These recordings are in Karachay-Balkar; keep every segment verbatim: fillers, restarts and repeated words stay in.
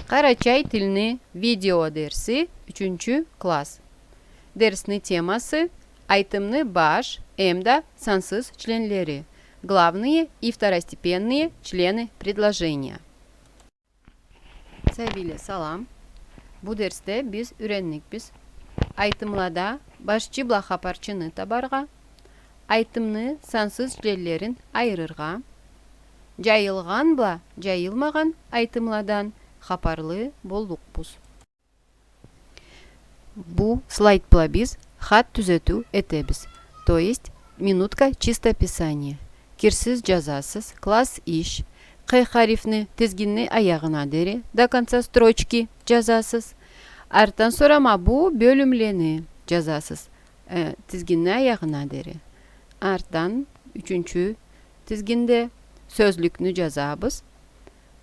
Къарачай тилни видео дерси, ючюнчю класс. Дерсни темасы: айтымны баш эмда сансыз членлери, главные и второстепенные члены предложения. Сабийле, салам. Бу дерсде биз юреннекбиз айтымлада башчы бла хапарчыны табаргъа, айтымны сансыз членлерин айырыргъа, джайылгъан бла джайылмагъан айтымладан хапарлы боллукъбуз. Бу слайд бла биз хат тюзетиу этебиз, то есть минутка чистописания. Кирсиз джазасыз, класс иш, К харифни тизгинни аягъына дери, до конца строчки, джазасыз. Артдан сора ма бу бёлюмлени джазасыз, э, тизгинни аягъына дери. Артдан ючюнчю тизгинде сёзлюкню джазабыз.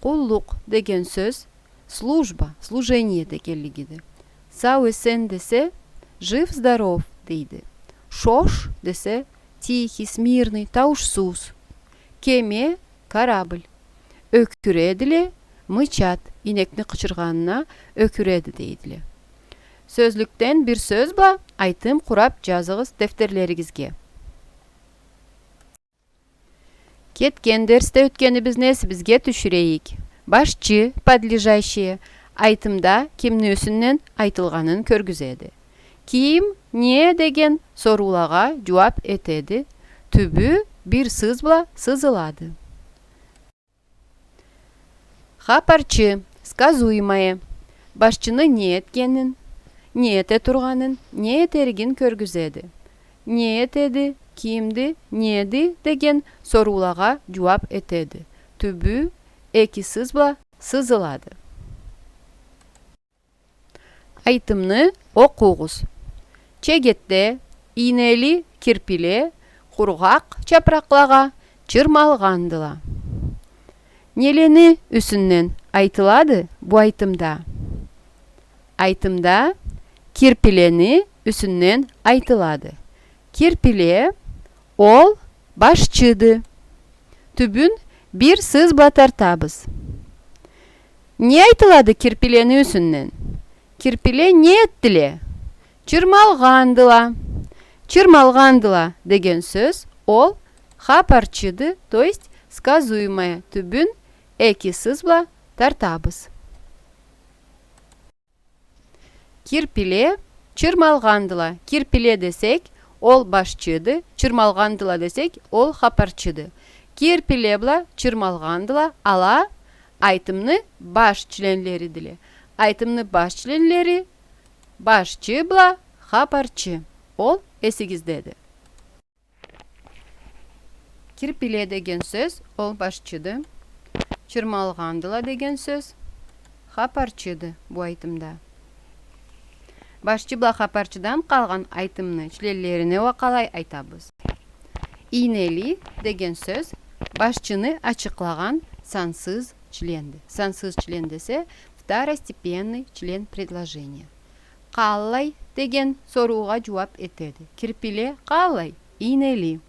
Къуллукъ деген сёз служба, служение дегенлигиди. Сау-эсен десе, жив-здоров дейди. Шош десе, тихий, смирный, тауушсуз. Кеме, корабль. Ёкюредиле, мычат, ийнекни къычыргъанына ёкюреди дейдиле. Сёзлюкден бир сёз бла айтым къурап джазыгъыз дефтерлеригизге. Кетген дерсде ётгенибизни эсибизге тюшюрейик. Башчы, подлежащее, айтымда кимни юсюнден айтылгъанын кёргюзеди. Ким, не деген соруулагъа джууап этеди. Тюбю бир сыз бла сызылады. Хапарчы, сказуемое, башчыны не этгенин, не эте тургъанын, не этеригин кёргюзеди. Не этеди, кимди, неди деген соруулагъа джууап этеди. Тюбю эки сыз бла сызылады. Айтымны окъугъуз. Чегетде ийнели кирпиле къургъакъ чапракълагъа чырмалгъандыла. Нелени юсюнден айтылады бу айтымда? Айтымда кирпилени юсюнден айтылады. Кирпиле, ол башчыды. Тюбюн бир сыз бла тартабыз. Не айтылады кирпилени юсюнден? Кирпиле не этдиле? Чырмалгъандыла. Чырмалгъандыла деген сёз, ол хапарчыды, то есть сказуемое, тюбюн эки сыз бла тартабыз. Кирпиле чырмалгъандыла. Кирпиле десек, ол башчыды, чырмалгъандыла десек, ол хапарчыды. Кирпиле бла чырмалгъандыла, ала айтымны баш членлеридиле. Айтымны баш членлери башчы бла хапарчы. Ол эсигиздеди. Кирпиле деген сёз, ол башчыды. Чырмалгъандыла деген сёз хапарчыды бу айтымда. Башчы бла хапарчыдан къалгъан айтымны членлерине уа къалай айтабыз? Ийнели деген сёз башчыны ачыкълагъан сансыз членди. Сансыз член десе, второстепенный член предложения. Къаллай деген соруугъа джууап этеди. Кирпиле къаллай? Ийнели.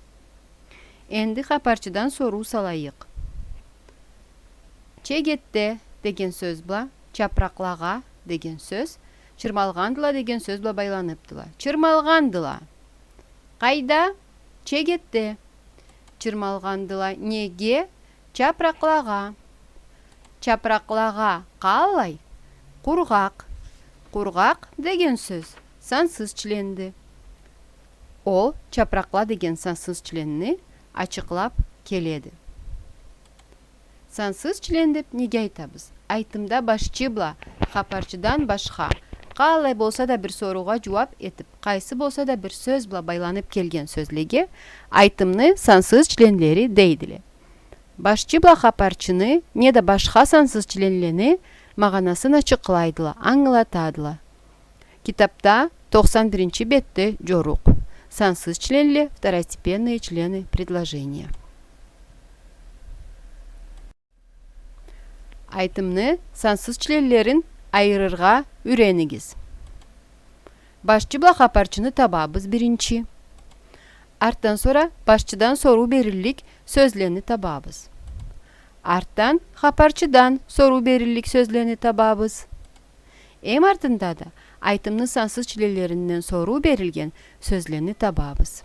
Энди хапарчыдан соруу салайыкъ. Чегетде деген сёз бла чапракълагъа деген сёз чырмалгъандыла деген сёз бла байланыпдыла. Чырмалгъандыла. Къайда? Чегетде. Чырмалгъандыла неге? Чапракълагъа. Чапракълагъа къаллай? Къургъакъ. Къургъакъ деген сёз сансыз членди. Ол чапракъла деген сансыз членни ачыкълап келеди. Сансыз член деп неге айтабыз? Айтымда башчы бла хапарчыдан башха, къаллай болса да бир соруугъа джууап этип, къайсы болса да бир сёз бла байланып келген сёзлеге айтымны сансыз членлери дейдиле. Башчы бла хапарчыны неда башха сансыз членлени магъанасын ачыкълайдыла, ангылатадыла. Китапда тохсан биринчи бетде джорукъ. Сансыз членле, второстепенные члены предложения. Айтымны сансыз членлерин айырыргъа юренигиз. Башчы бла хапарчыны табабыз биринчи. Артдан сора башчыдан соруу бериллик сёзлени табабыз. Артдан хапарчыдан соруу бериллик сёзлени табабыз. Эм артында да айтымны сансыз членлеринден соруу берилген сёзлени табабыз.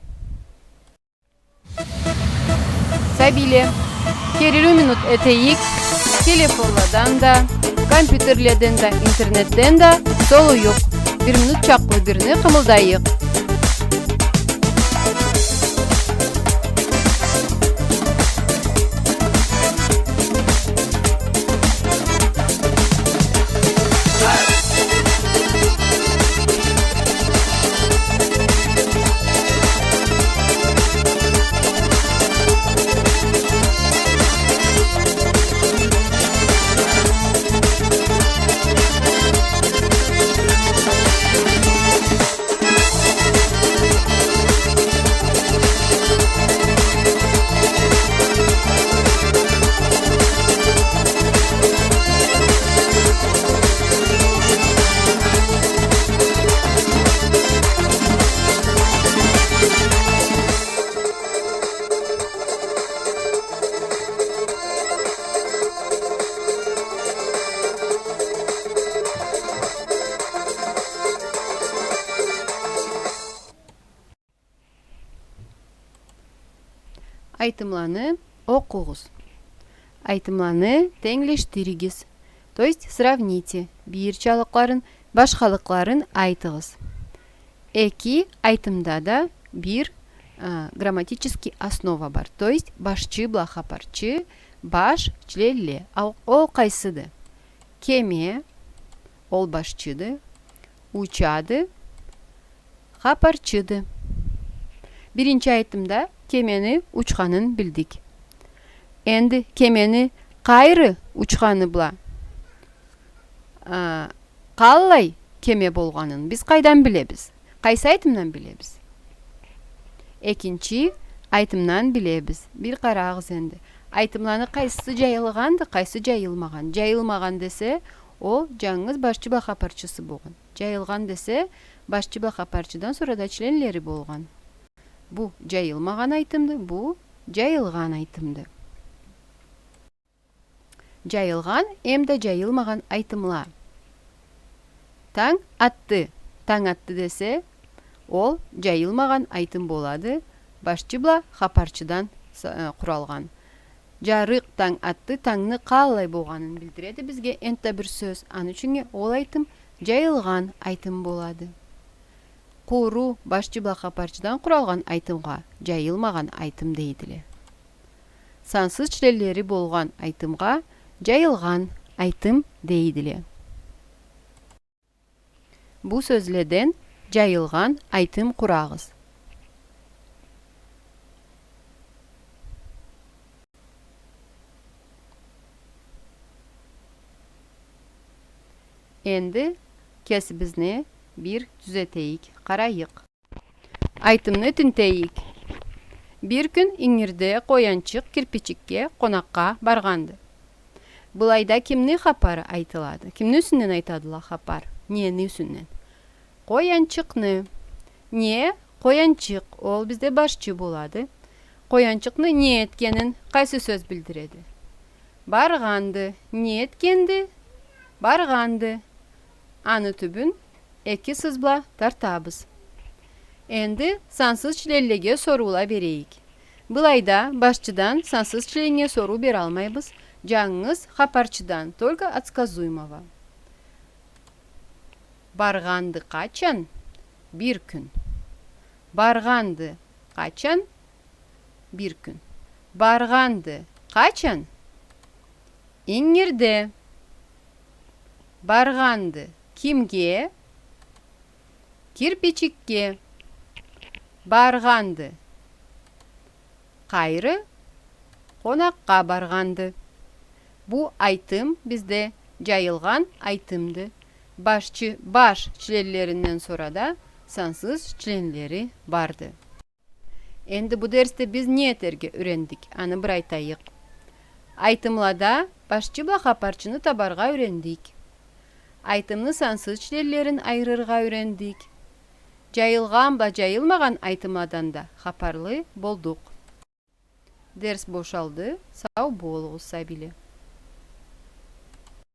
Сабийле, керилиу минут этейик. Телефонладан да, компьютерледен да, интернетден да солуюкъ. Бир минут чакълы бирни къымылдайыкъ. Айтымланы окъугъуз. Айтымланы тенглешдиригиз. То есть сравните. Бирчалыкъларын, башхалыкъларын айтыгъыз. Эки айтымда да бир, а, грамматический основа бар. То есть башчы бла хапарчы, баш, членле. А ол къайсыды? Кеме, ол башчыды, учады, хапарчыды. Биринчи айтымда кемени учханын билдик. Энди кемени къайры учханы бла, а, къаллай кеме болгъанын биз къайдан билебиз? Къайсы айтымдан билебиз? Экинчи айтымдан билебиз. Бир къарагъыз энди. Айтымланы къайсысы джайылгъанды, къайсы джайылмагъан? Джайылмагъан десе, ол джангыз башчы бла хапарчысы болгъан. Джайылгъан десе, башчы бла хапарчыдан сора да членлери болгъан. Бу джайылмагъан айтымды, бу джайылгъан айтымды. Джайылгъан эмда джайылмагъан айтымла. Танг атды. Танг атды десе, ол джайылмагъан айтым болады, башчы бла хапарчыдан са-, э, къуралгъан. Джарыкъ танг атды, тангны къаллай болгъанын билдиреди бизге энтда бир сёз. Аны ючюннге ол айтым джайылгъан айтым болады. Къуру башчы бла хапарчыдан къуралгъан айтымгъа джайылмагъан айтым дейдиле. Сансыз членлери болгъан айтымгъа джайылгъан айтым дейдиле. Бу сёзледен джайылгъан айтым къурагъыз. Энди кесибизни бир тюзетейик, къарайыкъ. Айтымны тинтейик. Бир кюн ингирде къоянчыкъ кирпичикге къонакъгъа баргъанды. Былайда кимни хапары айтылады? Кимни юсюнден айтадыла хапар? Нени юсюнден? Къоянчыкъны. Не? Къоянчыкъ. Ол бизде башчы болады. Къоянчыкъны не этгенин къайсы сёз билдиреди? Баргъанды. Не этгенди? Баргъанды. Аны тюбюн эки сыз бла тартабыз. Энди сансыз членлеге соруула берейик. Былайда башчыдан сансыз членнге соруу бералмайбыз, джангыз хапарчыдан, только от сказуемого. Баргъанды къачан? Бир кюн. Баргъанды къачан? Бир кюн. Баргъанды къачан? Ингирде. Баргъанды кимге? Кирпичикге. Баргъанды. Къайры? Къонакъгъа баргъанды. Бу айтым бизде джайылгъан айтымды. Башчы, баш членлеринден сора да сансыз членлери барды. Энди бу дерсде биз не этерге юрендик? Аны бир айтайыкъ. Айтымлада башчы бла хапарчыны табаргъа юрендик. Айтымны сансыз членлерин айырыргъа юрендик. Джайылгъан бла джайылмагъан айтымладан да хапарлы болдукъ. Дерс бошалды. Сау болугъуз, сабийле.